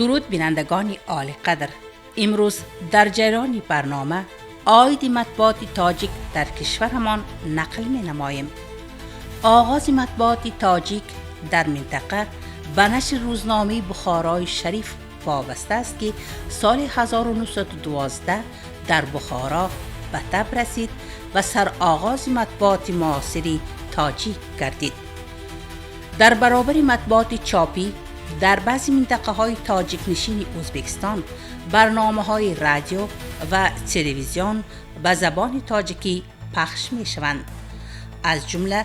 Дуруд, бинандагони олиқадр! Имрӯз дар ҷараёни барнома оиди матбуоти тоҷик дар кишварамон нақл менамоем. Оғози матбуоти тоҷик дар минтақа ба нашри рӯзномаи «Бухорои шариф» вобаста аст, ки соли 1912 дар Бухоро ба таб расид ва сарогози матбуоти муосири тоҷик гардид. Дар баробари матбуоти чопӣ дар баъзе минтақаҳои тоҷикнишини Ӯзбекистон барномаҳои радио ва телевизион ба забони тоҷикӣ пахш мешаванд. Аз ҷумла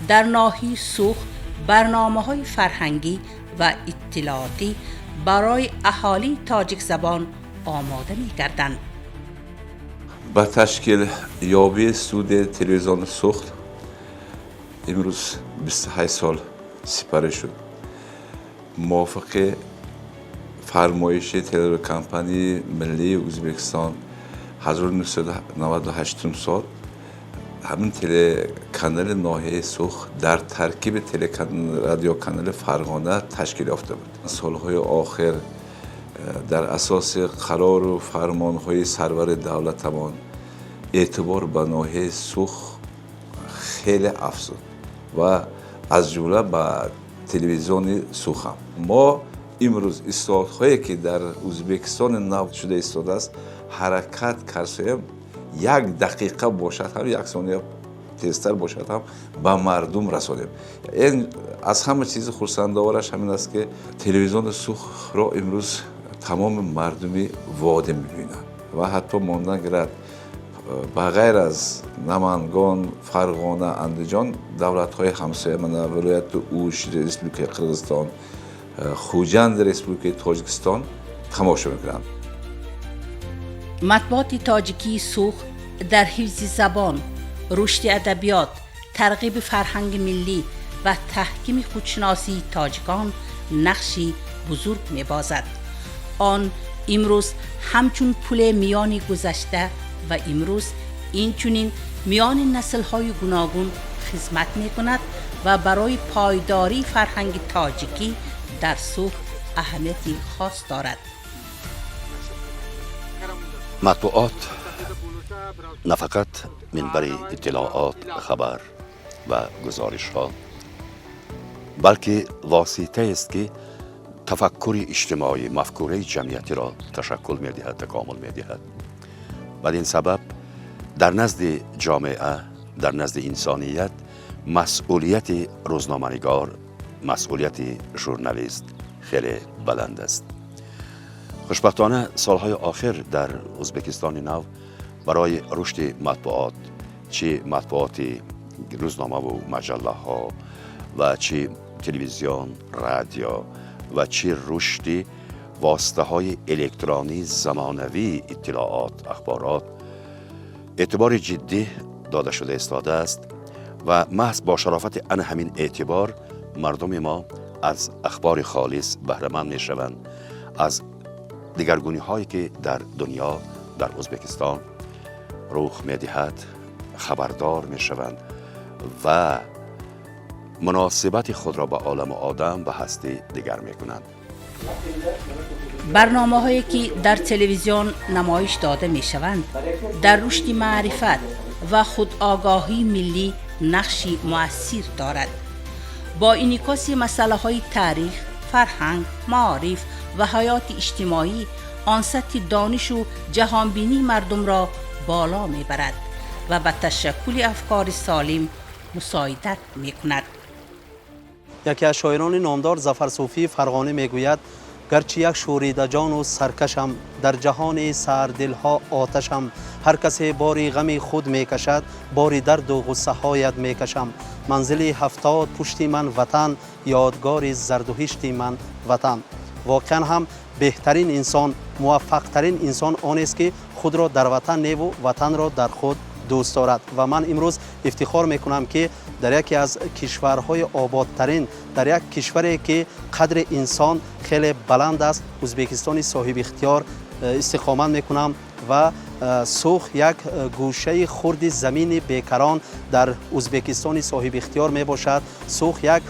дар ноҳияи Суғд барномаҳои фарҳангӣ ва иттилоотӣ барои аҳолии тоҷикзабон омода мегарданд. Ба ташкил ёбии студияи телевизиони Суғд имрӯз 28 сол сипарӣ шуд. Мувофиқи фармоиши телерадиокомпанияи миллии Ӯзбекистон 1998 сол ҳамин телеканали ноҳияи Суғд дар таркиби радиоканали Фарғона ташкил ёфта буд. Солҳои охир дар асоси қарору фармонҳои сарвари давлатамон эътибор ба ноҳияи Суғд хеле афзуд ва аз ҷумла ба телевизиони Суғд ҳам. Мо имрӯз ислоҳотҳое, ки дар Ӯзбекистони нав шуда истодааст, ҳаракат кардем, як дақиқа бошад ҳам, як сония тезтар бошад ҳам, ба мардум расонем. Ин аз ҳама чизи хурсандовараш ҳамин аст, ки телевизиони Суғдро имрӯз тамоми мардуми водӣ мебинанд ва ҳатто мондан гирад, ба ғайр аз Намангон, Фарғона, Андиҷон, давлатҳои ҳамсоя, мана вилояти Уш Республикаи Қирғизистон, Хуҷанди Республикаи Тоҷикистон тамошо мекунанд. Матбуоти тоҷикии Суғд дар ҳифзи забон, рушди адабиёт, тарғиби фарҳанги миллӣ ва таҳкими худшиносии тоҷикон нақши бузург мебозад. Он имрӯз ҳамчун пуле миёни гузашта ва имрӯз, инчунин миёни наслҳои гуногун хизмат мекунад ва барои пойдории фарҳанги тоҷикӣ дар Суғд аҳамияти хос дорад. Матбуот на фақат минбари иттилоот, хабар ва гузоришҳо, балки воситаест, ки тафаккури иҷтимоӣ, мафкураи ҷамъиятиро ташаккул медиҳад, такомул медиҳад. Бад ин сабаб дар назди ҷомеа, дар назди инсоният масъулияти рӯзноманигор, масъулияти журналист хеле баланд аст. Хушбахтона, солҳои охир дар Ӯзбекистони нав барои рушди матбуот, чӣ матбуоти рӯзномаву маҷаллаҳо ва чӣ телевизион, радио ва чӣ рушди воситаҳои электронии замонавии иттилоот, ахборот эътибори ҷиддӣ дода шуда истодааст ва маҳз бо шарофати ана ҳамин эътибор мардуми мо аз ахбори холис баҳраманд мешаванд, аз дигаргуниҳое, ки дар дунё, дар Ӯзбекистон рух медиҳад, хабардор мешаванд ва муносибати худро ба оламу одам, ба ҳастӣ дигар мекунанд. Барномаҳое, ки дар телевизион намоиш дода мешаванд, дар рушди маърифат ва худогоҳии миллӣ нақши муассир дорад. Бо инъикоси масъалаҳои таърих, фарҳанг, маориф ва ҳаёти иҷтимоӣ он сатҳи донишу ҷаҳонбинии мардумро боло мебарад ва ба ташаккули афкори солим мусоидат мекунад. Яке аз шоирони номдор, Зафар Суфии Фарғонӣ, мегӯяд: «Гарчи як шӯридаҷону саркашам, дар ҷаҳони сардилҳо оташам. Ҳар касе бори ғами худ мекашад, бори дарду ғуссаҳоят мекашам. Манзили 70 пушти ман ватан, ёдгори зардуҳишти ман ватан». Воқеан ҳам, беҳтарин инсон, муваффақтарин инсон онест, ки худро дар ватан неву ватанро дар худ дӯст дорад. Ва ман имрӯз ифтихор мекунам, ки дар яке аз кишварҳои ободтарин, дар як кишваре, ки қадри инсон хеле баланд аст, Ӯзбекистони соҳибихтиёр, истиқомат мекунам ва Суғд як гӯшаи хурди замини бекарон дар Ӯзбекистони соҳибихтиёр мебошад. Суғд як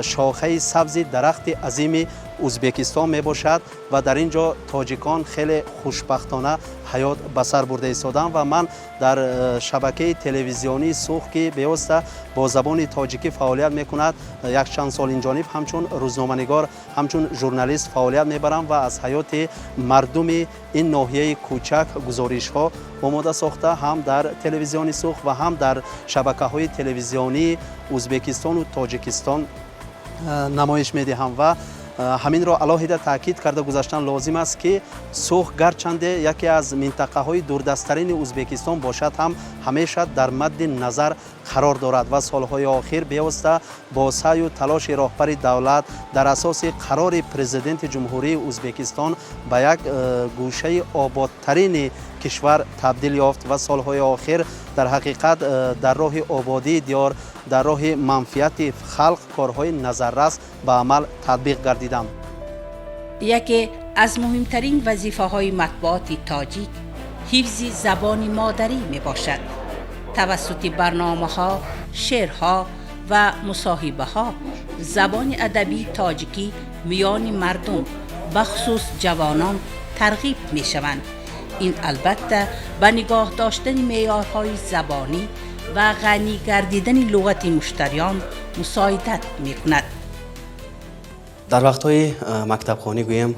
шохаи сабзи дарахти азими Узбекистон мебошад ва дар ин ҷо тоҷикон хеле хушбахтона ҳаёт ба сар бурда истоданд. Ва ман дар шабакаи телевизионии Суғд, ки бевосита бо забони тоҷикӣ фаъолият мекунад, якчанд сол инҷониб ҳамчун рӯзноманигор, ҳамчун журналист фаъолият мебарам ва аз ҳаёти мардуми ин ноҳияи кӯчак гузоришҳо омода сохта, ҳам дар телевизиони Суғд ва ҳам дар шабакаҳои телевизионии Узбекистону Тоҷикистон намоиш медиҳам. Ва ҳаминро алоҳида таъкид карда гузаштан лозим аст, ки Суғд гарчанде яке аз минтақаҳои дурдасттарини Узбекистон бошад ҳам, ҳамеша дар мадди назар қарор дорад ва солҳои охир бевосита бо саъю талоши роҳбари давлат дар асоси қарори Президенти Ҷумҳурии Узбекистон ба як гӯшаи ободтарини кишвар табдил ёфт. Ва солҳои охир дар ҳақиқат дар роҳи ободии диёр, дар роҳи манфиати халқ корҳои назаррас ба амал татбиқ гардиданд. Яке аз муҳимтарин вазифаҳои матбуоти тоҷик ҳифзи забони модарӣ мебошад. Тавассути барномаҳо, шеърҳо ва мусоҳибаҳо забони адабии тоҷикӣ миёни мардум, бахусус ҷавонон, тарғиб мешаванд. Ин албатта ба нигоҳ доштани меъёрҳои забонӣ ва ғанӣ гардидани луғати муштариён мусоидат мекунад. Дар вақтҳои мактабхонӣ, гӯем,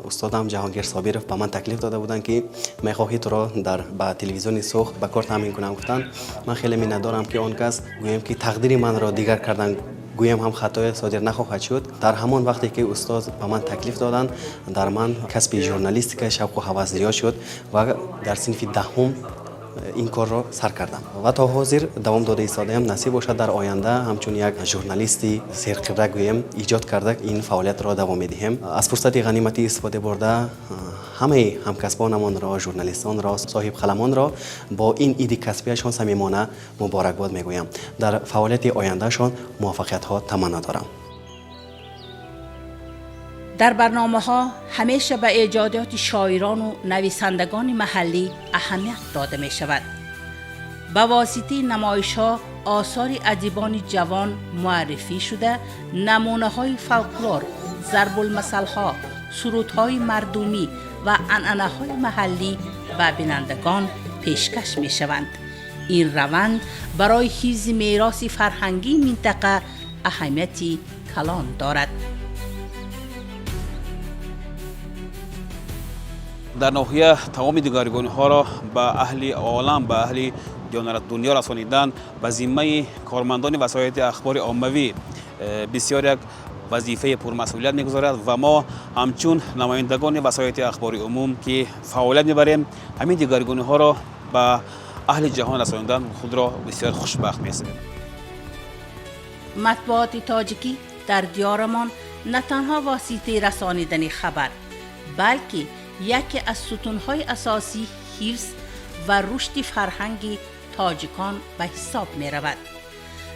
устодам Ҷаҳонгир Собиров ба ман таклиф дода буданд, ки мехоҳӣ туро дар ба телевизиони Суғд ба кор таъмин кунам, гуфтанд. Ман хеле миннатдорам, ки он кас, гӯем, ки тақдири манро дигар кардан, гӯем ҳам хатое содир нахоҳад шуд. Дар ҳамон вақте ки устоз ба ман таклиф доданд, дар ман касби журналистика шавқу ҳавас зиёд шуд ва дар синфи 10-ум ин корро сар кардам ва то ҳозир давом дода истодаям. Насиб бошад, дар оянда ҳамчун як журналисти серқибра, гӯем, эҷод карда, ин фаъолиятро давом медиҳем. Аз фурсати ғаниматӣ истифода бурда, ҳамаи ҳамкасбонамонро, журналистонро, соҳибқаламонро бо ин иди касбияшон самимона муборакбод мегӯям, дар фаъолияти ояндаашон муваффақиятҳо таманно дорам. Дар барномаҳо ҳамеша ба эҷодиёти шоирону нависандагони маҳаллӣ аҳамият дода мешавад. Ба воситаи намоишҳо осори адибони ҷавон муаррифӣ шуда, намунаҳои фолклор, зарбулмасалҳо, сурудҳои мардумӣ ва анъанаҳои маҳаллӣ ба бинандагон пешкаш мешаванд. Ин раванд барои ҳифзи мероси фарҳангии минтақа аҳамияти калон дорад. Дар ноҳия тамоми дигаргуниҳоро ба аҳли олам, ба аҳли дунё расонидан ба зиммаи кормандони васоити ахбори оммавӣ бисёр як вазифаи пурмасъулият мегузорад ва мо ҳамчун намояндагони васоити ахбори умум, ки фаъолият мебарем, ҳамин дигаргуниҳоро ба аҳли ҷаҳон расонидан худро бисёр хушбахт меҳисобем. Матбуоти тоҷикӣ дар диёрамон на танҳо воситаи расонидани хабар, балки яке аз сутунҳои асосии ҳифз ва рушди фарҳанги тоҷикон ба ҳисоб меравад.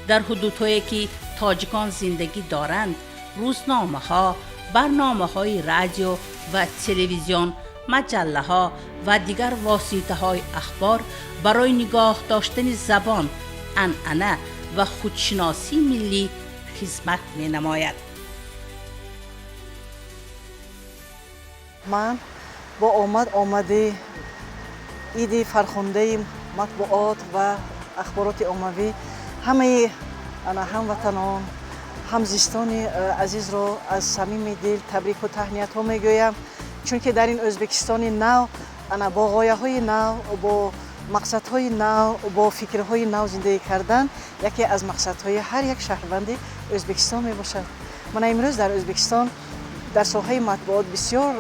Дар ҳудудҳое ки тоҷикон зиндагӣ доранд, рӯзномаҳо, барномаҳои радио ва телевизион, маҷаллаҳо ва дигар воситаҳои ахбор барои нигоҳ доштани забон, анъана ва худшиносии миллӣ хизмат менамояд. Ман бо омад омади иди фархундаи матбуот ва ахбороти оммавӣ ҳамаи ҳамватанон, ҳамзистони азизро аз самими дил табрику таҳниятҳо мегӯям, чунки дар ин Ӯзбекистони нав ана бо ғояҳои нав, бо мақсадҳои нав, бо фикрҳои нав зиндагӣ кардан яке аз мақсадҳои ҳар як шаҳрванди Ӯзбекистон мебошад. Мана имрӯз дар Ӯзбекистон дар соҳаи матбуот бисёр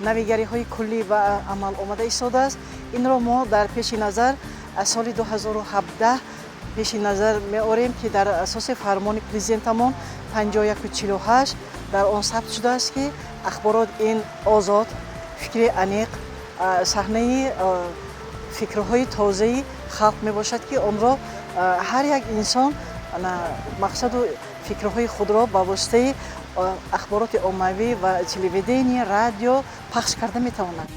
навигариҳои куллӣ ба амал омада истодааст. Инро мо дар пеши назар аз соли 2017 пеши назар меорем, ки дар асоси фармони президентамон 5148 дар он сабт шудааст, ки ахборот ин озод, фикри аниқ, саҳнаи фикрҳои тозаи халқ мебошад, ки онро ҳар як инсон мақсаду фикрҳои худро ба воситаи ахбороти оммавӣ ва телевидение, радио пахш карда метавонад.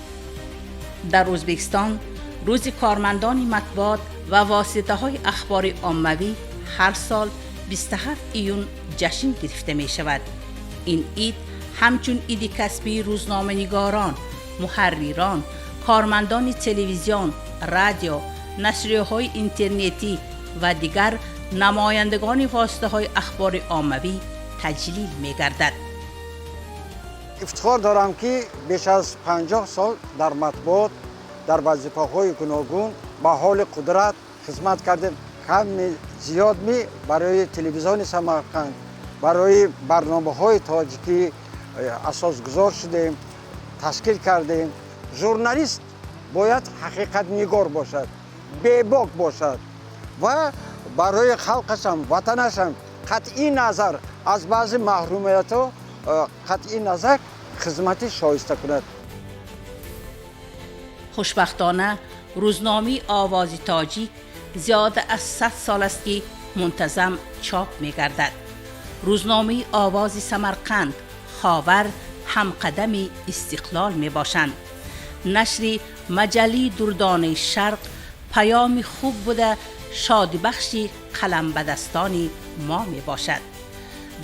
Дар Ӯзбекистон рӯзи кормандони матбуот ва воситаҳои ахбори оммавӣ ҳар сол 27 июн ҷашн гирифта мешавад. Ин ид Ҳамчун иди касбии рӯзноманигорон, муҳаррирон, кормандони телевизион, радио, нашрияҳои интернетӣ ва дигар намояндагони воситаҳои ахбори оммавӣ таҷлил мегардад. Ифтихор дорам, ки беш аз 50 сол дар матбуот дар вазифаҳои гуногун ба ҳоли қудрат хизмат кардем. Ками зиёдми барои телевизиони Самарқанд, барои барномаҳои тоҷикӣ асосгузор шудем, ташкил кардем. Журналист бояд ҳақиқатнигор бошад, бебок бошад ва барои халқашам, ватанашам қатъи назар аз баъзе маҳрумиятҳо қатъи назар хизмати шоиста кунад. Хушбахтона, рӯзномаи Овози Тоҷик зиёда аз 100 сол аст, ки мунтазам чоп мегардад. Рӯзномаи Овози Самарқанд, Ховар ҳамқадами истиқлол мебошанд. Нашри маҷаллаи Дурдонаи Шарқ паёми хуб буда, шодибахши қаламбадастони мо мебошад.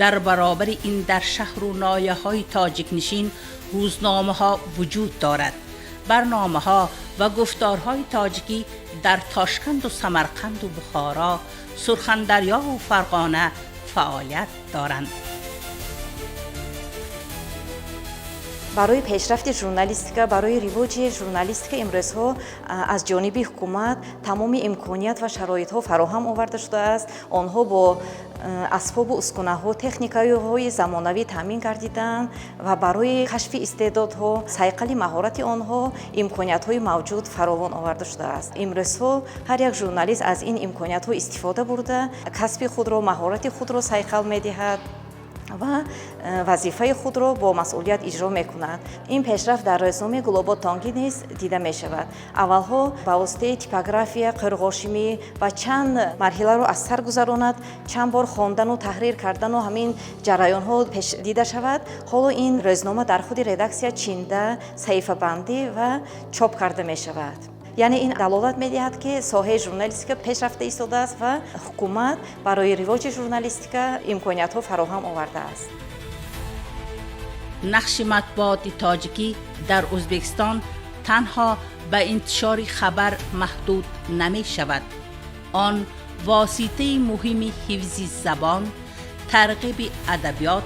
Дар баробари ин, дар шаҳру ноҳияҳои тоҷикнишин рӯзномаҳо вуҷуд дорад. Барномаҳо ва гуфторҳои тоҷикӣ дар Тошканду Самарқанду Бухоро, Сурхандарёву Фарғона фаъолият доранд. Барои пешрафти журналистика, барои ривоҷи журналистика имрӯзҳо аз ҷониби ҳукумат тамоми имконият ва шароитҳо фароҳам оварда шудааст. Онҳо бо асбобу ускунаҳо, техникаҳои замонавӣ таъмин гардиданд ва барои кашфи истеъдодҳо, сайқали маҳорати онҳо имкониятҳои мавҷуд фаровон оварда шудааст. Имрӯзҳо ҳар як журналист аз ин имкониятҳо истифода бурда, касби худро, маҳорати худро сайқал медиҳад ва вазифаи худро бо масъулият иҷро мекунад. Ин пешрафт дар рӯзномаи Гулобод Тонгӣ низ дида мешавад. Аввалҳо ба воситаи типография, қирғошимӣ ва чанд марҳиларо аз сар гузаронад, чанд бор хондану таҳрир кардану ҳамин ҷараёнҳо пеш дида шавад. Ҳоло ин рӯзнома дар худи редаксия чинда, саҳифабандӣ ва чоп карда мешавад. Яъне ин далолат медиҳад, ки соҳаи журналистика пешрафта истодааст ва ҳукумат барои ривоҷи журналистика имкониятҳо фароҳам овардааст. Нақши матбуоти тоҷикӣ дар Ӯзбекистон танҳо ба интишори хабар маҳдуд намешавад. Он воситаи муҳими ҳифзи забон, тарғиби адабиёт,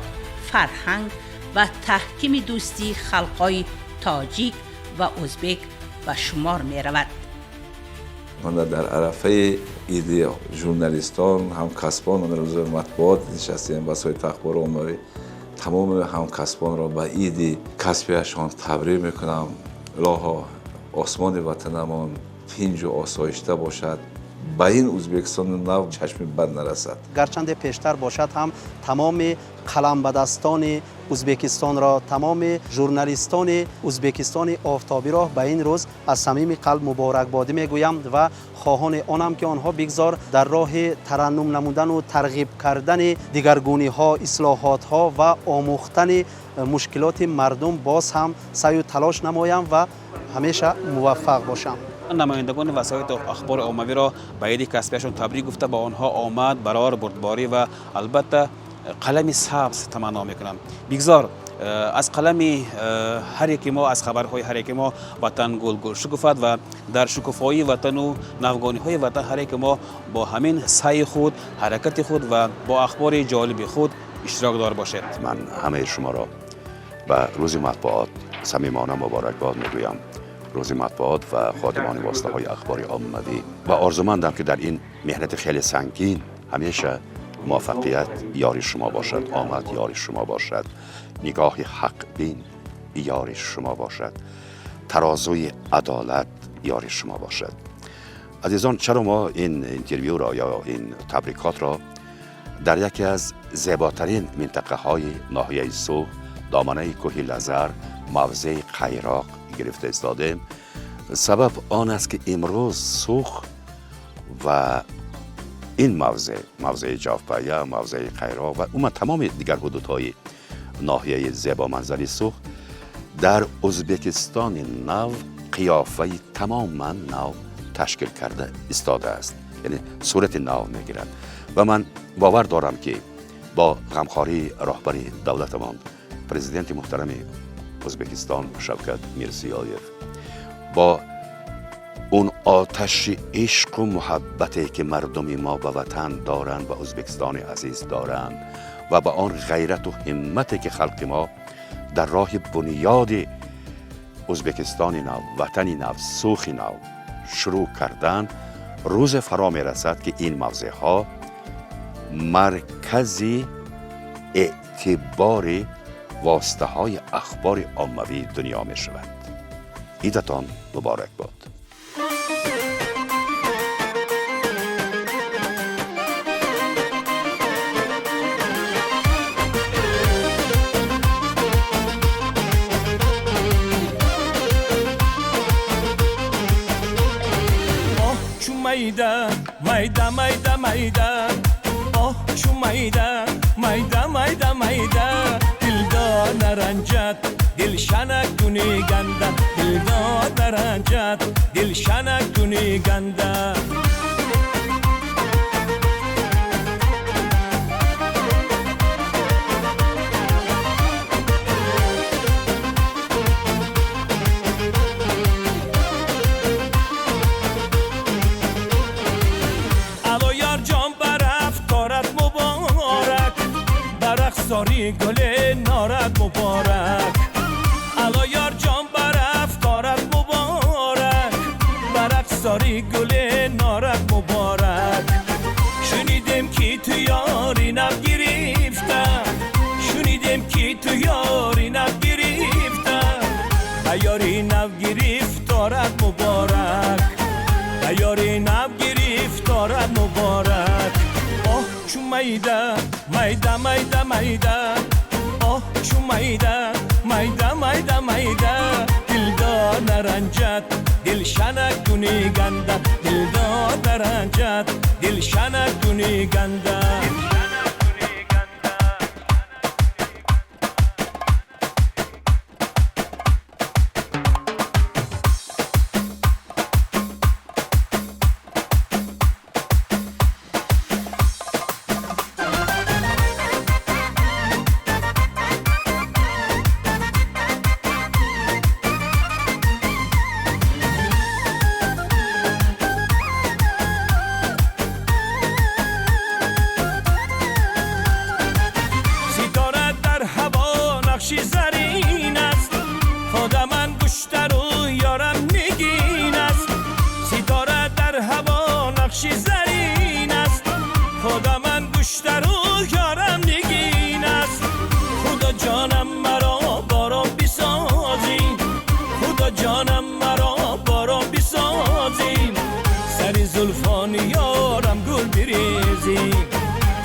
фарҳанг ва таҳкими дӯстии халқҳои тоҷик ва ӯзбек ба шумор меравад. Мана, дар арафаи иди журналистон, ҳамкасбон, рӯзи матбуот нишастем, васоити ахбори оммавӣ, тамоми ҳамкасбонро ба иди касбиашон табрик мекунам. Илоҳо, осмони ватанамон тинҷу осоишта бошад, ба ин Ӯзбекистони нав чашми бад нарасад. Гарчанде пештар бошад ҳам, тамоми қаламбадастони Ӯзбекистонро, тамоми журналистони Ӯзбекистони офтобиро ба ин рӯз аз самими қалб муборакбодӣ мегӯям ва хоҳони онам, ки онҳо бигзор дар роҳи тараннум намудану тарғиб кардани дигаргуниҳо, ислоҳотҳо ва омӯхтани мушкилоти мардум боз ҳам саъю талош намоям ва ҳамеша муваффақ бошам. Намояндагони васоити ахбори оммавиро ба иди касбиашон табрик гуфта, ба онҳо омад, барор, бурдборӣ ва албатта қалами сабз таманно мекунам. Бигзор аз қалами ҳар яке мо, аз хабарҳои ҳар яке мо ватан гулгул шукуфад ва дар шукуфоии ватану навгониҳои ватан ҳар яке мо бо ҳамин саъи худ, ҳаракати худ ва бо ахбори ҷолиби худ иштирокдор бошед. Ман ҳамаи шуморо ба рӯзи матбуот самимона муборакбод мегӯям, рӯзи матбуот ва ходимони воситаҳои ахбори оммавӣ, ва орзумандам, ки дар ин меҳнати хеле сангин ҳамеша муваффақият ёри шумо бошад, омад ёри шумо бошад, нигоҳи ҳақбин ёри шумо бошад, тарозуи адолат ёри шумо бошад. Азизон, чаро мо ин интервюро ё ин табрикотро дар яке аз зеботарин минтақаҳои ноҳияи Суғд, доманаи кӯҳи Лазар, мавзеи Қайроқ гирифта истодем? Сабаб он аст, ки имрӯз Суғд ва ин мавзеъ, мавзеи Ҷавпая, мавзеи Қайроқ ва умуман тамоми дигар ҳудудҳои ноҳияи зебоманзари Суғд дар Ӯзбекистони нав қиёфаи тамоман нав ташкил карда истодааст, яъне сурати нав мегирад. Ва ман бовар дорам, ки бо ғамхории роҳбари давлатамон Президенти муҳтарами Ӯзбекистон Шавкат Мирзиёев бо он оташи ишқу муҳаббате ки мардуми мо ба ватан доранд, ба Ӯзбекистони азиз доранд ва ба он ғайрату ҳиммате ки халқи мо дар роҳи бунёди Ӯзбекистони нав, ватани нав, Сухи нав шурӯъ карданд, рӯзе фаро мерасад ки ин мавзеъҳо маркази эътибори воситаҳои ахбори оммавии дунё мешавад. Идатон муборак бод. Майда, майда, майда, майда, оҳ чу майда, майда, майда, майда, дилдор наранҷад, дилшанак куни ганда, дилдор наранҷад, дилшанак куни ганда. ساری گل نارد مبارک، الا یار جان برف کارت مبارک، برق ساری گل نارد مبارک. شنیدم که تو یاری نب گرفته، شنیدم که تو یاری نب گرفته، یاری نب گرفتارت مبارک، یاری نب گرفتارت مبارک. آه چو میده майда, майда, майда, оҳ чу майда, майда, майда, майда, дилдор наранҷад, дилшанак куни ганда, дилдор наранҷад, дилшанак куни ганда.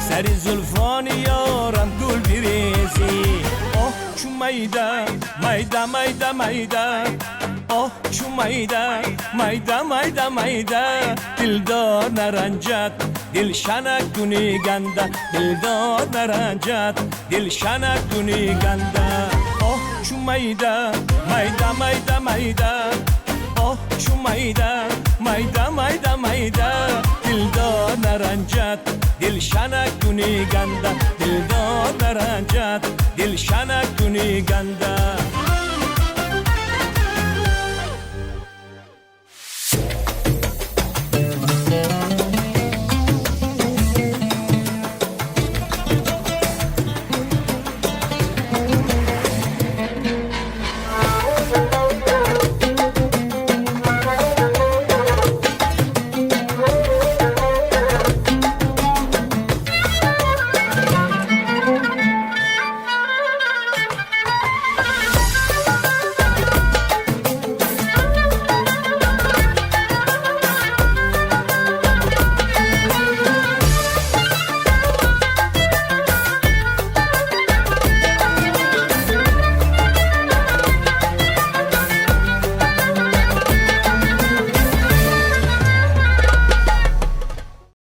سری زلفان یارم گل بریزی. آه چو میده، میده، میده، میده، آه چو میده، میده، میده، میده، دلدار نرنجد، دلشنک کنی گنده، دلدار نرنجد، دلشنک کنی گنده. آه چو میده، میده، میده، میده، آه چو میده، میده، میده، میده، دلدار نرنجد، دلشنک کنی گنده، دلدار نرنجد، دلشنک کنی گنده.